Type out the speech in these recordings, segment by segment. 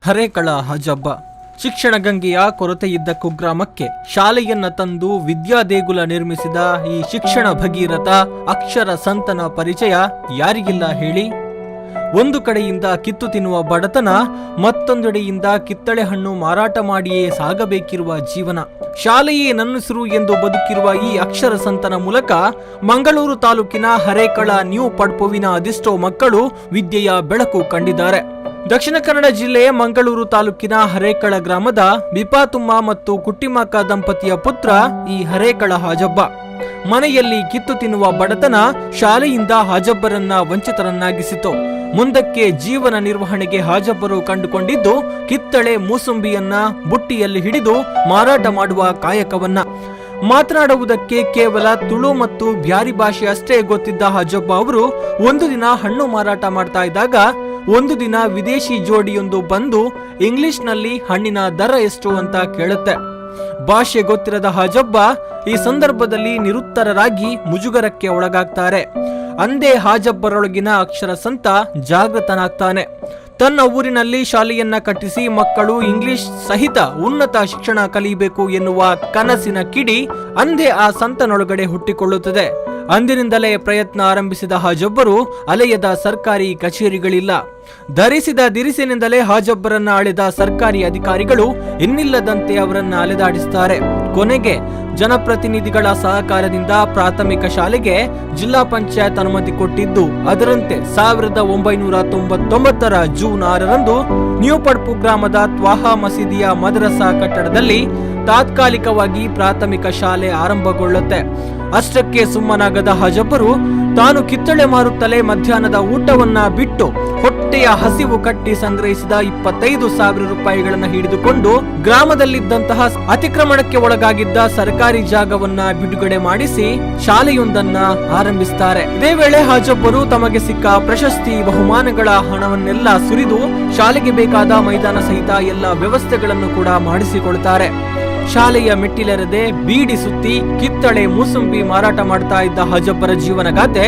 Harekala Hajabba ಶಿಕ್ಷಣ ಗಂಗೆಯ ಕೊರತೆಯಿದ್ದ ಕುಗ್ರಾಮಕ್ಕೆ ಶಾಲೆಯನ್ನ ತಂದು ವಿದ್ಯಾದೇಗುಲ ನಿರ್ಮಿಸಿದ ಈ ಶಿಕ್ಷಣ ಭಗೀರಥ ಅಕ್ಷರ ಸಂತನ ಪರಿಚಯ ಯಾರಿಗಿಲ್ಲ ಹೇಳಿ? ಒಂದು ಕಡೆಯಿಂದ ಕಿತ್ತು ತಿನ್ನುವ ಬಡತನ, ಮತ್ತೊಂದೆಡೆಯಿಂದ ಕಿತ್ತಳೆ ಹಣ್ಣು ಮಾರಾಟ ಮಾಡಿಯೇ ಸಾಗಬೇಕಿರುವ ಜೀವನ. ಶಾಲೆಯೇ ನನ್ನುಸಿರು ಎಂದು ಬದುಕಿರುವ ಈ ಅಕ್ಷರ ಸಂತನ ಮೂಲಕ ಮಂಗಳೂರು ತಾಲೂಕಿನ ಹರೇಕಳ ನ್ಯೂ ಪಡ್ಪುವಿನ ಅದೆಷ್ಟೋ ಮಕ್ಕಳು ವಿದ್ಯೆಯ ಬೆಳಕು ಕಂಡಿದ್ದಾರೆ. ದಕ್ಷಿಣ ಕನ್ನಡ ಜಿಲ್ಲೆಯ ಮಂಗಳೂರು ತಾಲೂಕಿನ ಹರೇಕಳ ಗ್ರಾಮದ ಬಿಪಾತುಮ್ಮ ಮತ್ತು ಕುಟ್ಟಿಮಕ್ಕ ದಂಪತಿಯ ಪುತ್ರ ಈ ಹರೇಕಳ ಹಾಜಬ್ಬ. ಮನೆಯಲ್ಲಿ ಕಿತ್ತು ತಿನ್ನುವ ಬಡತನ ಶಾಲೆಯಿಂದ ಹಾಜಬ್ಬರನ್ನ ವಂಚಿತರನ್ನಾಗಿಸಿತು. ಮುಂದಕ್ಕೆ ಜೀವನ ನಿರ್ವಹಣೆಗೆ ಹಾಜಬ್ಬರು ಕಂಡುಕೊಂಡಿದ್ದು ಕಿತ್ತಳೆ, ಮೂಸುಂಬಿಯನ್ನ ಬುಟ್ಟಿಯಲ್ಲಿ ಹಿಡಿದು ಮಾರಾಟ ಮಾಡುವ ಕಾಯಕವನ್ನ. ಮಾತನಾಡುವುದಕ್ಕೆ ಕೇವಲ ತುಳು ಮತ್ತು ಬ್ಯಾರಿ ಭಾಷೆ ಅಷ್ಟೇ ಗೊತ್ತಿದ್ದ ಹಾಜಬ್ಬ ಅವರು ಒಂದು ದಿನ ಹಣ್ಣು ಮಾರಾಟ ಮಾಡ್ತಾ ಇದ್ದಾಗ ಒಂದು ದಿನ ವಿದೇಶಿ ಜೋಡಿಯೊಂದು ಬಂದು ಇಂಗ್ಲಿಷ್ನಲ್ಲಿ ಹಣ್ಣಿನ ದರ ಎಷ್ಟು ಅಂತ ಕೇಳುತ್ತೆ. ಭಾಷೆ ಗೊತ್ತಿರದ ಹಾಜಬ್ಬ ಈ ಸಂದರ್ಭದಲ್ಲಿ ನಿರುತ್ತರರಾಗಿ ಮುಜುಗರಕ್ಕೆ ಒಳಗಾಗ್ತಾರೆ. ಅಂದೇ ಹಾಜಬ್ಬರೊಳಗಿನ ಅಕ್ಷರ ಸಂತ ಜಾಗೃತನಾಗ್ತಾನೆ. ತನ್ನ ಊರಿನಲ್ಲಿ ಶಾಲೆಯನ್ನ ಕಟ್ಟಿಸಿ ಮಕ್ಕಳು ಇಂಗ್ಲಿಷ್ ಸಹಿತ ಉನ್ನತ ಶಿಕ್ಷಣ ಕಲಿಯಬೇಕು ಎನ್ನುವ ಕನಸಿನ ಕಿಡಿ ಅಂದೇ ಆ ಸಂತನೊಳಗಡೆ ಹುಟ್ಟಿಕೊಳ್ಳುತ್ತದೆ. ಅಂದಿನಿಂದಲೇ ಪ್ರಯತ್ನ ಆರಂಭಿಸಿದ ಹಾಜಬ್ಬರು ಅಲೆಯದ ಸರ್ಕಾರಿ ಕಚೇರಿಗಳಿಲ್ಲ. ಧರಿಸಿದ ದಿರಿಸಿನಿಂದಲೇ ಹಾಜಬ್ಬರನ್ನ ಅಳೆದ ಸರ್ಕಾರಿ ಅಧಿಕಾರಿಗಳು ಇನ್ನಿಲ್ಲದಂತೆ ಅವರನ್ನ ಅಲೆದಾಡಿಸುತ್ತಾರೆ. ಕೊನೆಗೆ ಜನಪ್ರತಿನಿಧಿಗಳ ಸಹಕಾರದಿಂದ ಪ್ರಾಥಮಿಕ ಶಾಲೆಗೆ ಜಿಲ್ಲಾ ಪಂಚಾಯತ್ ಅನುಮತಿ ಕೊಟ್ಟಿದ್ದು, ಅದರಂತೆ 1999ರ ಜೂನ್ 6ರಂದು ನ್ಯೂಪಡ್ಪು ಗ್ರಾಮದ ತ್ವಾಹಾ ಮಸೀದಿಯ ಮದರಸಾ ಕಟ್ಟಡದಲ್ಲಿ ತಾತ್ಕಾಲಿಕವಾಗಿ ಪ್ರಾಥಮಿಕ ಶಾಲೆ ಆರಂಭಗೊಳ್ಳುತ್ತೆ. ಅಷ್ಟಕ್ಕೆ ಸುಮ್ಮನಾಗದ ಹಾಜಬ್ಬರು ತಾನು ಕಿತ್ತಳೆ ಮಾರುತ್ತಲೇ ಮಧ್ಯಾಹ್ನದ ಊಟವನ್ನ ಬಿಟ್ಟು ಹೊಟ್ಟೆಯ ಹಸಿವು ಕಟ್ಟಿ ಸಂಗ್ರಹಿಸಿದ 25,000 ರೂಪಾಯಿಗಳನ್ನು ಹಿಡಿದುಕೊಂಡು ಗ್ರಾಮದಲ್ಲಿದ್ದಂತಹ ಅತಿಕ್ರಮಣಕ್ಕೆ ಒಳಗಾಗಿದ್ದ ಸರ್ಕಾರಿ ಜಾಗವನ್ನ ಬಿಡುಗಡೆ ಮಾಡಿಸಿ ಶಾಲೆಯೊಂದನ್ನ ಆರಂಭಿಸುತ್ತಾರೆ. ಇದೇ ವೇಳೆ ಹಾಜಬ್ಬರು ತಮಗೆ ಸಿಕ್ಕ ಪ್ರಶಸ್ತಿ ಬಹುಮಾನಗಳ ಹಣವನ್ನೆಲ್ಲ ಸುರಿದು ಶಾಲೆಗೆ ಬೇಕಾದ ಮೈದಾನ ಸಹಿತ ಎಲ್ಲ ವ್ಯವಸ್ಥೆಗಳನ್ನು ಕೂಡ ಮಾಡಿಸಿಕೊಳ್ತಾರೆ. ಶಾಲೆಯ ಮೆಟ್ಟಿಲೇರದೆ ಬೀಡಿ ಸುತ್ತಿ ಕಿತ್ತಳೆ, ಮೂಸಂಬಿ ಮಾರಾಟ ಮಾಡ್ತಾ ಇದ್ದ ಹಾಜಬ್ಬರ ಜೀವನಗಾಥೆ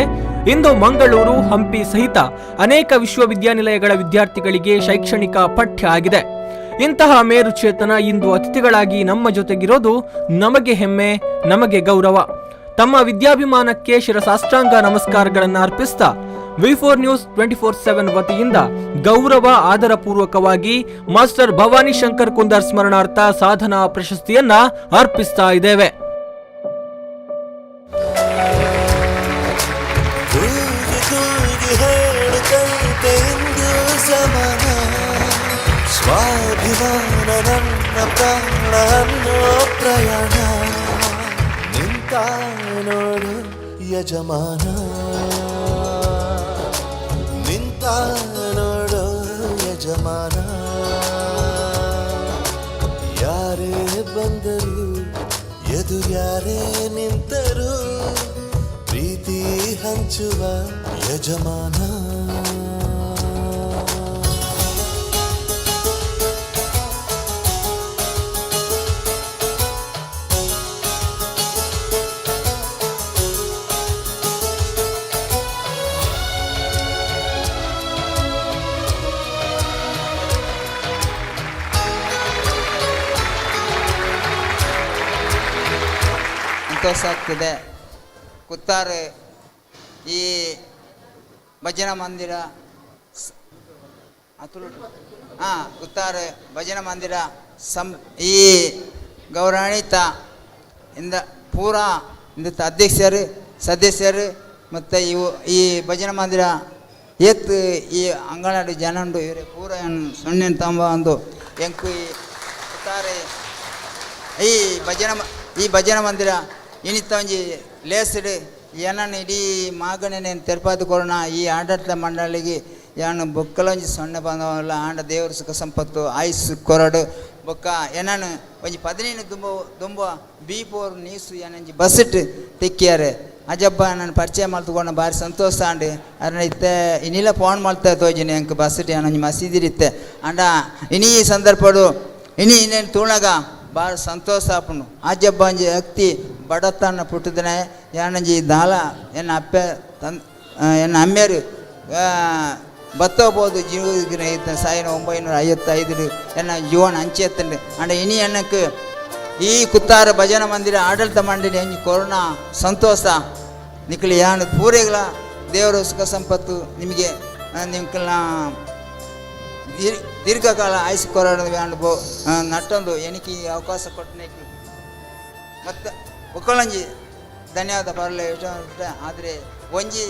ಇಂದು ಮಂಗಳೂರು, ಹಂಪಿ ಸಹಿತ ಅನೇಕ ವಿಶ್ವವಿದ್ಯಾನಿಲಯಗಳ ವಿದ್ಯಾರ್ಥಿಗಳಿಗೆ ಶೈಕ್ಷಣಿಕ ಪಠ್ಯ ಆಗಿದೆ. ಇಂತಹ ಮೇರು ಚೇತನ ಇಂದು ಅತಿಥಿಗಳಾಗಿ ನಮ್ಮ ಜೊತೆಗಿರೋದು ನಮಗೆ ಹೆಮ್ಮೆ, ನಮಗೆ ಗೌರವ. ತಮ್ಮ ವಿದ್ಯಾಭಿಮಾನಕ್ಕೆ ಶಿರಸಾಷ್ಟಾಂಗ ನಮಸ್ಕಾರಗಳನ್ನು ಅರ್ಪಿಸ್ತಾ V4 news 24/7 ವತಿಯಿಂದ ಗೌರವ ಆದರಪೂರ್ವಕವಾಗಿ ಮಾಸ್ಟರ್ ಭವಾನಿ ಶಂಕರ್ ಕುಂದರ್ ಸ್ಮರಣಾರ್ಥ ಸಾಧನಾ ಪ್ರಶಸ್ತಿಯನ್ನ ಅರ್ಪಿಸ್ತಾ ಇದ್ದೇವೆ. ಕೂಗಿ ಕೂಗಿ ಹೇಳುತ್ತಂತೆ ಇಂದು ಸಮಾನ, ಸ್ವಾಭಿಮಾನ ನನ್ನ ಪ್ರಾಣ ಅನ್ನೋ ಪ್ರಯಾಣ. ನಿಂತ ನೋಡು ಯಜಮಾನ, ನಿಂತ ನೋಡು ಯಜಮಾನ. ಯಾರೇ ಬಂದರು, ಎದುರು ಯಾರೇ ನಿಂತರು, ಪ್ರೀತಿ ಹಂಚುವ ಯಜಮಾನ. ಸಂತೋಷ ಆಗ್ತದೆ. ಕುತ್ತಾರೆ ಈ ಭಜನಾ ಮಂದಿರ, ಹಾಂ, ಕುತ್ತಾರೆ ಭಜನಾ ಮಂದಿರ ಸಂ ಈ ಗೌರವಾನ್ವಿತ ಇಂದ ಪೂರಾ ಇಂದ ಅಧ್ಯಕ್ಷರು, ಸದಸ್ಯರು ಮತ್ತು ಇವು ಈ ಭಜನಾ ಮಂದಿರ ಏತ್ ಈ ಅಂಗನವಾಡಿ ಜನ ಉಂಡು, ಇವರು ಪೂರ ಸೊನ್ನೆ ತಂಬ ಒಂದು ಎಂಕು ಈ ಕುತ್ತಾರೆ ಈ ಭಜನಾ ಮಂದಿರ ಇನಿತ ಒಂಜಿ ಲೇಸ್ಡ್ ಏನನ್ನು ಇಡೀ ಮಾಗಣನೆ ತೆರಪಾದ ಕೊರೋಣ ಈ ಆಡಳಿತ ಮಂಡಳಿಗೆ ಯಾನು ಬೊಕ್ಕಲ ಒಂಜಿ ಸೊನ್ನೆ ಬಂದವಲ್ಲ. ಆಂಡ ದೇವರ ಸುಖ ಸಂಪತ್ತು ಆಯುಸ್ ಕೊರಡು. ಬೊಕ್ಕ ಏನನ್ನು ಒಂಜಿ 15 ದುಂಬ ದುಂಬ ಬಿ 4 ನ್ಯೂಸ್ ಏನಂಜಿ ಬಸ್ಸಿಟ್ಟು ತಿಕ್ಕಿಯಾರೆ. ಅಜಬ್ಬ ನಾನು ಪರಿಚಯ ಮಲ್ತುಕೊಂಡು ಭಾರಿ ಸಂತೋಷ ಆಂಡ್. ಅರಣ ಇತ್ತೆ ಇನಿಲ ಫೋನ್ ಮಲ್ತಾ ತೋಜಿನಿ ಅಂಕ್ ಬಸ್ಸಿಟ್ಟು ಏನೊಂಜಿ ಮಸೀದಿರಿತ್ತೆ. ಅಂಡ ಇನಿ ಈ ಸಂದರ್ಭಡು ಇನಿ ಇನ್ನೇನು ತೂಣಗ ಭಾಳ ಸಂತೋಷ ಆಪುಂಡು. ಆಜಬ್ಬ ಒಂಜಿ ಅಕ್ತಿ ಬಡತನ ಪುಟ್ಟುದನೆ. ಏನಂಜಿ ದಾಲ ಎನ್ನ ಅಪ್ಪೆ ತನ್ ಎನ್ನ ಅಮ್ಮೆರು. ಬತ್ತೋಬೋದು ಜೀವನ 1955 ಎನ್ನ ಜೀವನ ಅಂಚೆತ್ತಂಡು. ಅಂಡ ಇನಿ ಎನ್ನಕ್ಕೆ ಈ ಕುತ್ತಾರ ಭಜನಾ ಮಂದಿರ ಆಡಳಿತ ಮಂಡಳಿ ಅಂಜಿ ಕೊರೋನಾ ಸಂತೋಷ. ನಿಕ್ಕಲಿ ಯಾನು ಪೂರೆಗಳ ದೇವರ ಸುಖ ಸಂಪತ್ತು ನಿಮಗೆ, ನಿಮ್ಕಲ್ನ ದೀರ್ಘಕಾಲ ಆಯುಸ್ ಕೊರೋಣ ಬೋ ನಟ್ಟೊಂದು ಎಣಿಕೆ ಈ ಅವಕಾಶ ಕೊಟ್ಟನೇಕಿ ಮತ್ತು ಒಕ್ಕಳಂಜಿ ಧನ್ಯವಾದ ಪರಲೆ ಇಷ್ಟ. ಆದರೆ ಒಂಜಿ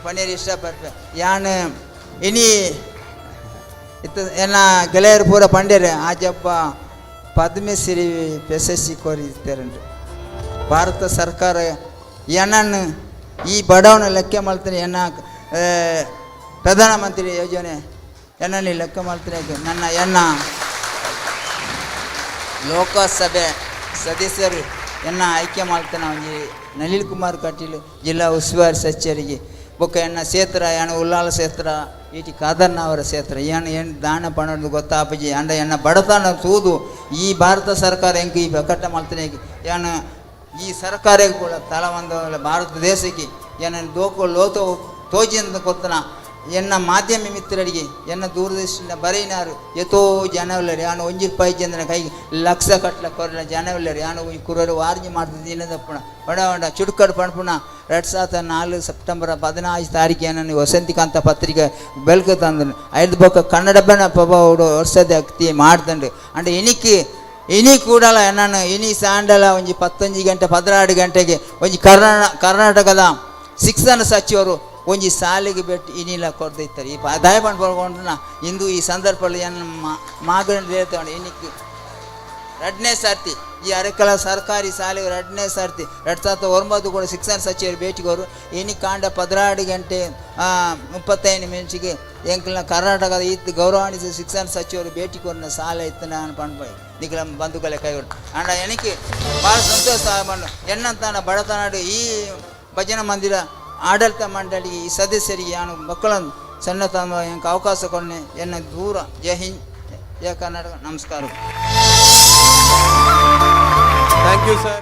ಪನ್ನೀರ್ ಇಷ್ಟ ಬರ್ಪೆ ಯಾನ್ ಇನಿ ಇತ್ತ ಎನ್ನ ಗೆಳೆಯರು ಪೂರ ಪಂಡ್ಯರು ಆಜಬ್ಬ ಪದ್ಮಶ್ರೀ ಪ್ರಶಸ್ತಿ ಕೋರಿದ್ದೇರಂಡ್ರಿ. ಭಾರತ ಸರ್ಕಾರ ಎನ್ನನ್ನು ಈ ಬಡವನ ಲೆಕ್ಕ ಮಾಡ್ತೀನಿ. ಎನ್ನ ಪ್ರಧಾನಮಂತ್ರಿ ಯೋಜನೆ ಎನ್ನನ್ನು ಲೆಕ್ಕ ಮಾಡ್ತೀನಿ. ನನ್ನ ಎನ್ನ ಲೋಕಸಭೆ ಸದಸ್ಯರು ಎನ್ನ ಆಯ್ಕೆ ಮಾಡ್ತಾನೆ ಒಂಜಿ ನಳಿನ್ ಕುಮಾರ್ ಕಟೀಲ್ ಜಿಲ್ಲಾ ಉಸ್ತುವಾರಿ ಸಚಿವರಿಗೆ. ಬೊಕ್ಕ ಎನ್ನ ಕ್ಷೇತ್ರ ಎನ್ನ ಉಲ್ಲಾಲ ಕ್ಷೇತ್ರ, ಇಟಿ ಖಾದರ್ನವರ ಕ್ಷೇತ್ರ. ಏನು ಏನು ದಾನ ಪಣದು ಗೊತ್ತಾಪಜಿ. ಅಂಡ ಎನ್ನ ಬಡತನ ತೂದು ಈ ಭಾರತ ಸರ್ಕಾರ ಎಂಕ್ ಈ ಪ್ರಕಟ ಮಾಡ್ತಾನೆ. ಏನು ಈ ಸರ್ಕಾರ ಕೂಡ ತಲ ಒಂದು ಭಾರತ ದೇಶಕ್ಕೆ ಏನ ದೋಕೋ ಲೋತೋ ತೋಜಿಂದ ಕೊತ್ತನ ಎನ್ನ ಮಾಧ್ಯಮ ಮಿತ್ರರಿಗೆ, ಎನ್ನ ದೂರದರ್ಶನ ಬರೀನಾರು ಎತೋ ಜನವಿಲ್ಲರು. ಯಾನು ಒಂಜಿ ರೂಪಾಯಿ ಜನ ಕೈ ಲಕ್ಷ ಕಟ್ಲ ಕೊರಲ ಜನವಿಲ್ಲರು. ಯಾನು ಈ ಕುರರು ವಾರ್ಜಿ ಮಾಡ್ತದೆ ದಿನದಪ್ಪಣ ಬಡ ಬಡ ಚುಡುಕಡು ಪಣಪುಣ. 2004 ಸೆಪ್ಟೆಂಬರ್ 15 ತಾರೀಕು ಏನನ್ನು ವಸಂತಿಕಾಂತ ಪತ್ರಿಕೆ ಬೆಳಕು ತಂದನು. ಐದು ಬೊಕ್ಕ ಕನ್ನಡ ಬಣ್ಣ ಪಬ ವರ್ಷದ ಅಕ್ತಿ ಮಾಡ್ತಂಡು. ಅಂಡ್ ಇನಿಕ್ ಇನಿ ಕೂಡಲ ನಾನು ಇನಿ ಸಾಂಡಲ ಒಂಜಿ ಪತ್ತೊಂಜಿ ಗಂಟೆ 12 ಗಂಟೆಗೆ ಒಂಜಿ ಕರ್ನಾಟಕದ ಶಿಕ್ಷಣ ಸಚಿವರು ಒಂಜಿ ಸಾಲಿಗೆ ಬೆಟ್ಟು ಇನಿಲ ಕೊರ್ದಿತ್ತಾರೆ. ಈ ದಯಪಂಡು ಬರ್ಕೊಂಡು ಇಂದು ಈ ಸಂದರ್ಭದಲ್ಲಿ ಏನು ಮಾಗಣಿ ಹೇಳ್ತಾವೆ. ಇನಿಕ್ ಎರಡನೇ ಸರ್ತಿ ಈ ಅರೆಕಲ ಸರ್ಕಾರಿ ಶಾಲೆಗೆ ಎರಡನೇ ಸರ್ತಿ 2009 ಕೂಡ ಶಿಕ್ಷಣ ಸಚಿವರು ಭೇಟಿಗೋರು. ಇನಿ ಕಾಂಡ 12 ಗಂಟೆ 35 ಮಿನಿಟ್ಗೆ ಎಂಕಲ್ನ ಕರ್ನಾಟಕದ ಇತ್ತು ಗೌರವಾನ್ವಿತ ಶಿಕ್ಷಣ ಸಚಿವರು ಭೇಟಿ ಕೊರಿನ ಶಾಲೆ ಇತ್ತು. ನಾನು ಪಣ್ಪೋಯ್ ನಿಕಲ ಬಂಧುಗಳ ಕೈಗೊಡು. ಅಂಡ എനിക്ക് ಭಾಳ ಸಂತೋಷ ಪಂಡು ಎನ್ನಂತಾನ ಬಡತನಾಡು ಈ ಭಜನಾ ಮಂದಿರ ಆಡಳಿತ ಮಂಡಳಿ ಈ ಸದಸ್ಯರಿಗೆ ನಾನು ಮಕ್ಕಳನ್ನು ಸಣ್ಣ ತಂದು ಎಂಕ್ ಅವಕಾಶ ಕೊನ್ನೆ ಎನ್ನ ದೂರ. ಜೈ ಹಿಂದ್, ಜಯ ಕರ್ನಾಟಕ, ನಮಸ್ಕಾರ. Thank you sir.